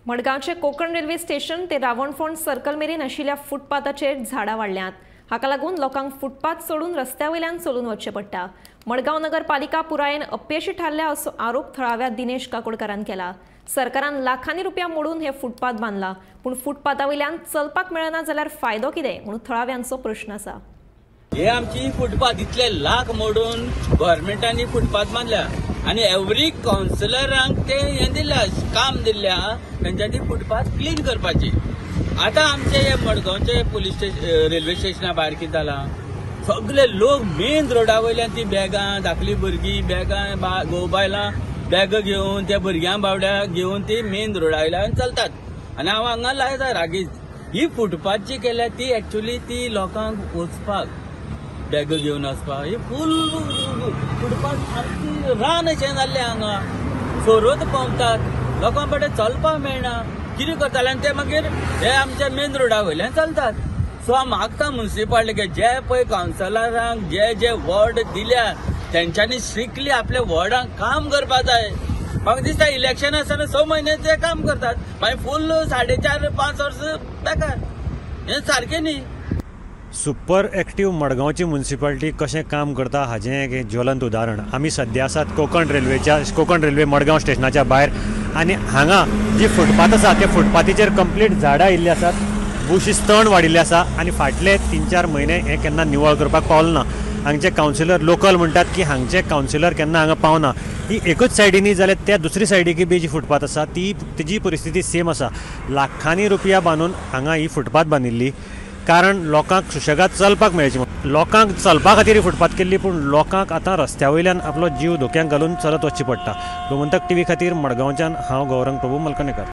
मडगांवचे Konkan railway station ते Ravanfond circle मेरेन आशिल्ल्या फुटपाथाचेर झाडां वाडल्यांत. हाका लागून लोकांक फुटपाथ सोडून रस्त्या वयल्यान चलून वचचें पडटा. मडगांव नगरपालिका पुरायेन अपयशी थारल्या असो आरोप थळाव्या दिनेश काकोडकारान केला. सरकारान लाखांनी रुपया मोडून हे फुटपाथ बांदला, पूण फुटपाथा वयल्यान चलपाक मेळना जाल्यार फायदो कितें म्हणून थळाव्यांचो प्रश्न आसा. हे आमची फुटपाथ इतले लाख मोडून गव्हर्मेंटांनी फुटपाथ बांदल्या आनी एवरी कावन्सिलरांक ते हें दिल्या, काम दिल्लें आहा तेंच्यांनी फुटपाथ क्लीन करपाची. आतां आमचे हे मडगांवचे पुलीस स्टेशन रेल्वे स्टेशना भायर कितें जालां, सगळे लोक मेन रोडा वयल्यान ती बॅगां, धाकली भुरगीं बॅगां, घोव बायलां बॅगां घेवन त्या भुरग्यां बावड्या घेवन ती मेन रोडा वयल्यान चलतात. आनी हांव हांगा लायता रागीच, ही फुटपाथ जी केल्या ती एक्चुली ती लोकांक वचपाक बॅगां घेवन वचपाक. ही फूल फुटपाथ सामकी रान अशें जाल्लें हांगा, सोरोत पोंवतात, लोकांक बरें चलपाक मेळना, कितें करताले आनी ते मागीर हे आमच्या मेन रोडा वयल्यान चलतात. सो हांव मागता मुन्सिपालिटी जे पळय कावन्सिलरांक जे जे वॉर्ड दिल्या तेंच्यांनी स्ट्रिक्टली आपल्या वॉर्डांक काम करपाक जाय. म्हाका दिसता इलेक्शन आसतना 6 म्हयने ते काम करतात, मागीर फूल 4.5-5 वर्सां बेकार, हें सारकें न्ही. सुपर एक्टीव मडगांवची मुन्सिपालिटी कशें काम करता हाजें एक ज्वलंत उदाहरण. आमी सद्या आसात कोकण रेल्वे मडगांव स्टेशनाच्या भायर आनी हांगा जी फुटपाथ आसा त्या फुटपाथीचेर कंप्लीट झाडां आयिल्लीं आसात, बुशीस तण वाडिल्लें आसा आनी फाटले 3-4 म्हयने हें केन्ना निवळ करपाक पावलें ना. हांगचे कावन्सिलर लोकल म्हणटात की हांगचे कावन्सिलर केन्ना हांगा पावना. ही एकूच सायडीनी जाल्यार त्या दुसरी सायडीक बी जी फुटपाथ आसा ती तेजी परिस्थिती सेम आसा. लाखांनी रुपया बांदून हांगा ही फुटपाथ बांदिल्ली कारण लोकांक सुशेगाद चलपाक मेळचें, लोकांक चलपा खातीर ही फुटपाथ केल्ली, पूण लोकांक आतां रस्त्या वयल्यान आपलो जीव धोक्यांक घालून चलत वचचें पडटा. गोमंतक टीव्ही खातीर मडगांवच्यान हांव गौरंग प्रभू मलकनेकर.